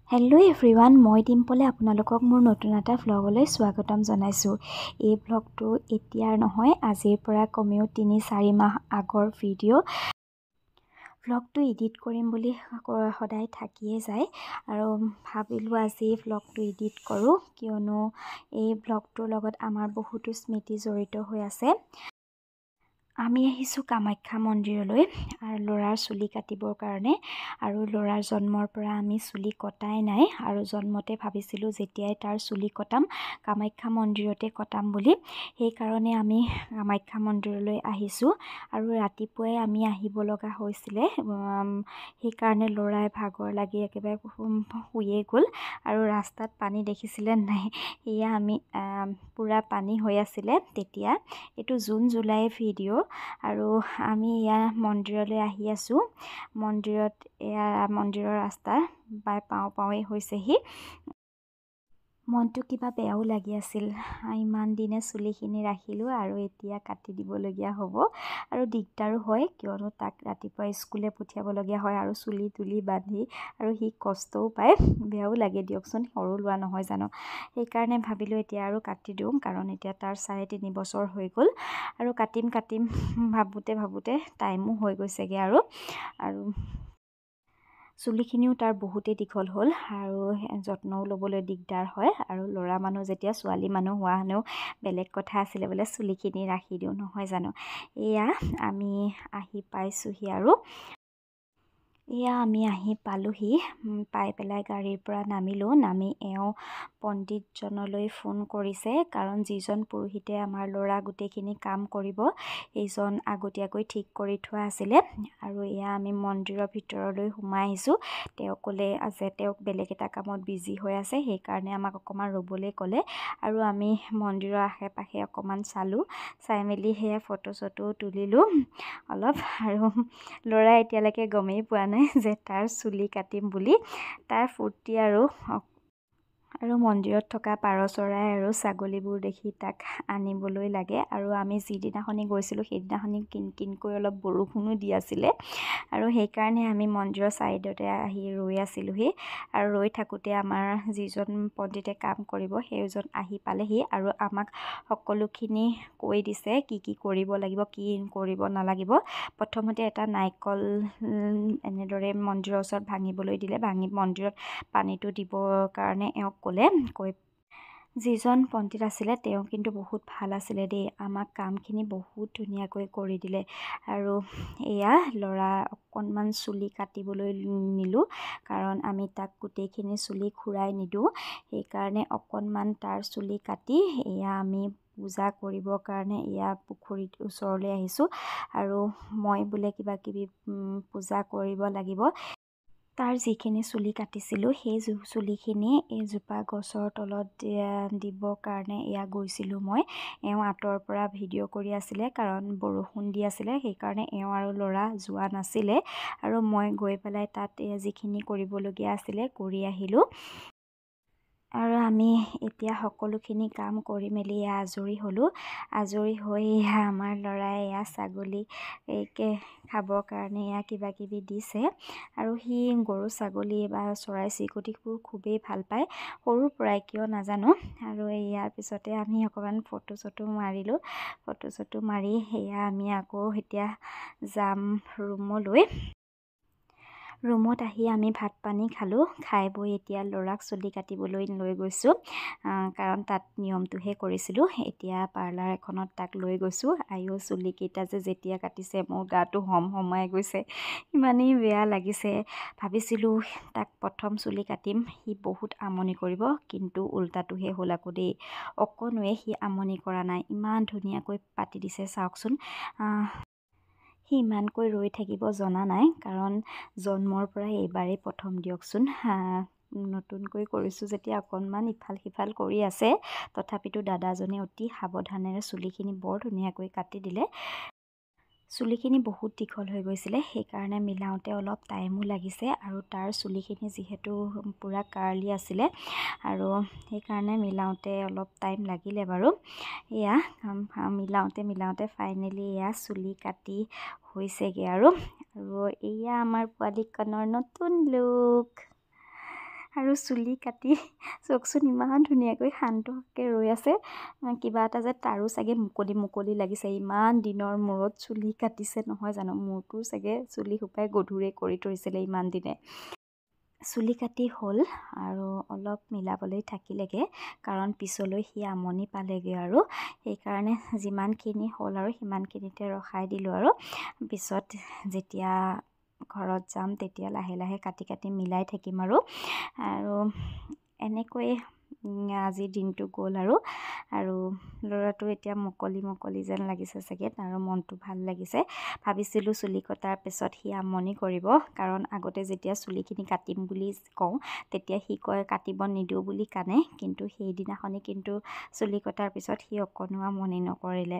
Hello' everyone, মই ডিম্পলে আপোনালোকক মোৰ নতুন এটা ভ্লগলৈ স্বাগতম জনাইছোঁ। এই ভ্লগটো এতিয়াৰ নহয়, আজিৰ পৰা কমেও 3-4 মাহ আগৰ ভিডিঅ'। ভ্লগটো এডিট কৰিম বুলি সদায় থাকিয়ে যায় আৰু ভাবিলোঁ আজি ভ্লগটো এডিট কৰোঁ, কিয়নো এই ভ্লগটোৰ লগত আমাৰ বহুতো স্মৃতি জড়িত হৈ আছে। আমি আহিছোঁ কামাখ্যা মন্দিৰলৈ আৰু ল'ৰাৰ চুলি কাটিবৰ কাৰণে। আৰু ল'ৰাৰ জন্মৰ পৰা আমি চুলি কটাই নাই আৰু জন্মতে ভাবিছিলোঁ যেতিয়াই তাৰ চুলি কটাম কামাখ্যা মন্দিৰতে কটাম বুলি। সেইকাৰণে আমি কামাখ্যা মন্দিৰলৈ আহিছোঁ আৰু ৰাতিপুৱাই আমি আহিব লগা হৈছিলে, সেইকাৰণে ল'ৰাই ভাগৰ লাগি একেবাৰে শুয়ে গ'ল। আৰু ৰাস্তাত পানী দেখিছিলে নাই, এয়া আমি পূৰা পানী হৈ আছিলে তেতিয়া। এইটো জুন জুলাই ভিডিঅ'। আৰু আমি এয়া মন্দিৰলৈ আহি আছোঁ। মন্দিৰত এয়া মন্দিৰৰ ৰাস্তা প্ৰায় পাওঁ পাওঁৱেই হৈছেহি। মনটো কিবা বেয়াও লাগি আছিল, ইমান দিনে চুলিখিনি ৰাখিলোঁ আৰু এতিয়া কাটি দিবলগীয়া হ'ব। আৰু দিগদাৰো হয়, কিয়নো তাক ৰাতিপুৱা স্কুলে পঠিয়াবলগীয়া হয় আৰু চুলি তুলি বান্ধি আৰু সি কষ্টও পায়, বেয়াও লাগে দিয়কচোন, সৰু ল'ৰা নহয় জানো। সেইকাৰণে ভাবিলোঁ এতিয়া আৰু কাটি দিওঁ, কাৰণ এতিয়া তাৰ 3.5 বছৰ হৈ গ'ল। আৰু কাটিম কাটিম ভাবোঁতে ভাবোঁতে টাইমো হৈ গৈছেগৈ। আৰু আৰু চুলিখিনিও তাৰ বহুতেই দীঘল হ'ল আৰু যত্নও ল'বলৈ দিগদাৰ হয়। আৰু ল'ৰা মানুহ যেতিয়া, ছোৱালী মানুহ হোৱা হেনেও বেলেগ কথা আছিলে, বোলে চুলিখিনি ৰাখি দিওঁ নহয় জানো। এয়া আমি আহি পাইছোঁহি আৰু এয়া আমি আহি পালোঁহি। পাই পেলাই গাড়ীৰ পৰা নামিলোঁ। নামি এওঁ পণ্ডিতজনলৈ ফোন কৰিছে, কাৰণ যিজন পুৰোহিতে আমাৰ ল'ৰা গোটেইখিনি কাম কৰিব সেইজন আগতীয়াকৈ ঠিক কৰি থোৱা আছিলে। আৰু এয়া আমি মন্দিৰৰ ভিতৰলৈ সোমাই আহিছোঁ। তেওঁ ক'লে যে তেওঁক বেলেগ এটা কামত বিজি হৈ আছে, সেইকাৰণে আমাক অকণমান ৰ'বলৈ ক'লে। আৰু আমি মন্দিৰৰ আশে পাশে অকণমান চালোঁ, চাই মেলি সেয়া ফটো চটো তুলিলোঁ অলপ। আৰু ল'ৰাই এতিয়ালৈকে গমেই পোৱা নাই যে তাৰ চুলি কাটিম বুলি, তাৰ ফূৰ্তি। আৰু আৰু মন্দিৰত থকা পাৰ চৰাই আৰু ছাগলীবোৰ দেখি তাক আনিবলৈ লাগে। আৰু আমি যিদিনাখনি গৈছিলোঁ সেইদিনাখনি কিন কিনকৈ অলপ বৰষুণো দি আছিলে আৰু সেইকাৰণে আমি মন্দিৰৰ ছাইডতে আহি ৰৈ আছিলোঁহি। আৰু ৰৈ থাকোঁতে আমাৰ যিজন পণ্ডিতে কাম কৰিব সেইজন আহি পালেহি আৰু আমাক সকলোখিনি কৈ দিছে কি কি কৰিব লাগিব, কি কৰিব নালাগিব। প্ৰথমতে এটা নাৰিকল এনেদৰে মন্দিৰৰ ওচৰত ভাঙিবলৈ দিলে, ভাঙি মন্দিৰত পানীটো দিবৰ কাৰণে এওঁক ক'লে। কৈ যিজন পণ্ডিত আছিলে তেওঁ কিন্তু বহুত ভাল আছিলে দেই, আমাক কামখিনি বহুত ধুনীয়াকৈ কৰি দিলে। আৰু এয়া ল'ৰা অকণমান চুলি কাটিবলৈ নিলোঁ, কাৰণ আমি তাক গোটেইখিনি চুলি খুৰাই নিদিওঁ, সেইকাৰণে অকণমান তাৰ চুলি কাটি এয়া আমি পূজা কৰিবৰ কাৰণে এয়া পুখুৰীত ওচৰলৈ আহিছোঁ। আৰু মই বোলে কিবা কিবি পূজা কৰিব লাগিব। তাৰ যিখিনি চুলি কাটিছিলোঁ সেই চুলিখিনি এইজোপা গছৰ তলত দিবৰ কাৰণে এয়া গৈছিলোঁ মই। এওঁ আঁতৰৰ পৰা ভিডিঅ' কৰি আছিলে, কাৰণ বৰষুণ দি আছিলে, সেইকাৰণে এওঁ আৰু ল'ৰা যোৱা নাছিলে। আৰু মই গৈ পেলাই তাত যিখিনি কৰিবলগীয়া আছিলে কৰি আহিলোঁ। আৰু আমি এতিয়া সকলোখিনি কাম কৰি মেলি এয়া আজৰি হ'লোঁ। আজৰি হৈ এয়া আমাৰ ল'ৰাই এয়া ছাগলীকে খাবৰ কাৰণে এয়া কিবা কিবি দিছে। আৰু সি গৰু ছাগলী বা চৰাই চিৰিকটিবোৰ খুবেই ভাল পায় সৰুৰ পৰাই, কিয় নাজানো। আৰু ইয়াৰ পিছতে আমি অকণমান ফটো চটো মাৰিলোঁ। ফটো চটো মাৰি এয়া আমি আকৌ এতিয়া যাম ৰুমলৈ। ৰুমত আহি আমি ভাত পানী খালোঁ। খাই বৈ এতিয়া ল'ৰাক চুলি কাটিবলৈ লৈ গৈছোঁ, কাৰণ তাত নিয়মটোহে কৰিছিলোঁ। এতিয়া পাৰ্লাৰ এখনত তাক লৈ গৈছোঁ। আইঅ' চুলিকেইটা যে যেতিয়া কাটিছে মোৰ গাটো হম হমাই গৈছে, ইমানেই বেয়া লাগিছে। ভাবিছিলোঁ তাক প্ৰথম চুলি কাটিম, সি বহুত আমনি কৰিব, কিন্তু উল্টাটোহে হ'ল আকৌ দেই। অকণোৱে সি আমনি কৰা নাই, ইমান ধুনীয়াকৈ পাতি দিছে চাওকচোন। সি ইমানকৈ ৰৈ থাকিব জনা নাই, কাৰণ জন্মৰ পৰাই এইবাৰেই প্ৰথম দিয়কচোন। নতুনকৈ কৰিছোঁ যেতিয়া অকণমান ইফাল সিফাল কৰি আছে, তথাপিতো দাদাজনে অতি সাৱধানেৰে চুলিখিনি বৰ ধুনীয়াকৈ কাটি দিলে। চুলিখিনি বহুত দীঘল হৈ গৈছিলে, সেইকাৰণে মিলাওঁতে অলপ টাইমো লাগিছে। আৰু তাৰ চুলিখিনি যিহেতু পূৰা কাৰ্লি আছিলে আৰু সেইকাৰণে মিলাওঁতে অলপ টাইম লাগিলে বাৰু। এয়া মিলাওঁতে মিলাওঁতে ফাইনেলি এয়া চুলি কাটি হৈছেগৈ। আৰু আৰু এয়া আমাৰ পোৱালিকণৰ নতুন লুক। আৰু চুলি কাটি চাওকচোন ইমান ধুনীয়াকৈ শান্তকৈ ৰৈ আছে। কিবা এটা যে তাৰো চাগে মুকলি মুকলি লাগিছে, ইমান দিনৰ মূৰত চুলি কাটিছে নহয় জানো। মূৰটো চাগে চুলি সোপাই গধুৰেই কৰি থৈছিলে ইমান দিনে। চুলি কাটি হ'ল আৰু অলপ মিলাবলৈ থাকিলেগৈ, কাৰণ পিছলৈ সি আমনি পালেগৈ আৰু সেইকাৰণে যিমানখিনি হ'ল আৰু সিমানখিনিতে ৰখাই দিলোঁ। আৰু পিছত যেতিয়া ঘৰত যাম তেতিয়া লাহে লাহে কাটি কাটি মিলাই থাকিম আৰু। আৰু এনেকৈয়ে আজিৰ দিনটো গ'ল আৰু। আৰু ল'ৰাটো এতিয়া মুকলি মুকলি যেন লাগিছে চাগে, তাৰো মনটো ভাল লাগিছে। ভাবিছিলোঁ চুলি কটাৰ পিছত সি আমনি কৰিব, কাৰণ আগতে যেতিয়া চুলিখিনি কাটিম বুলি কওঁ তেতিয়া সি কয় কাটিব নিদিওঁ বুলি কানে, কিন্তু সেইদিনাখনি কিন্তু চুলি কটাৰ পিছত সি অকণো আমনি নকৰিলে।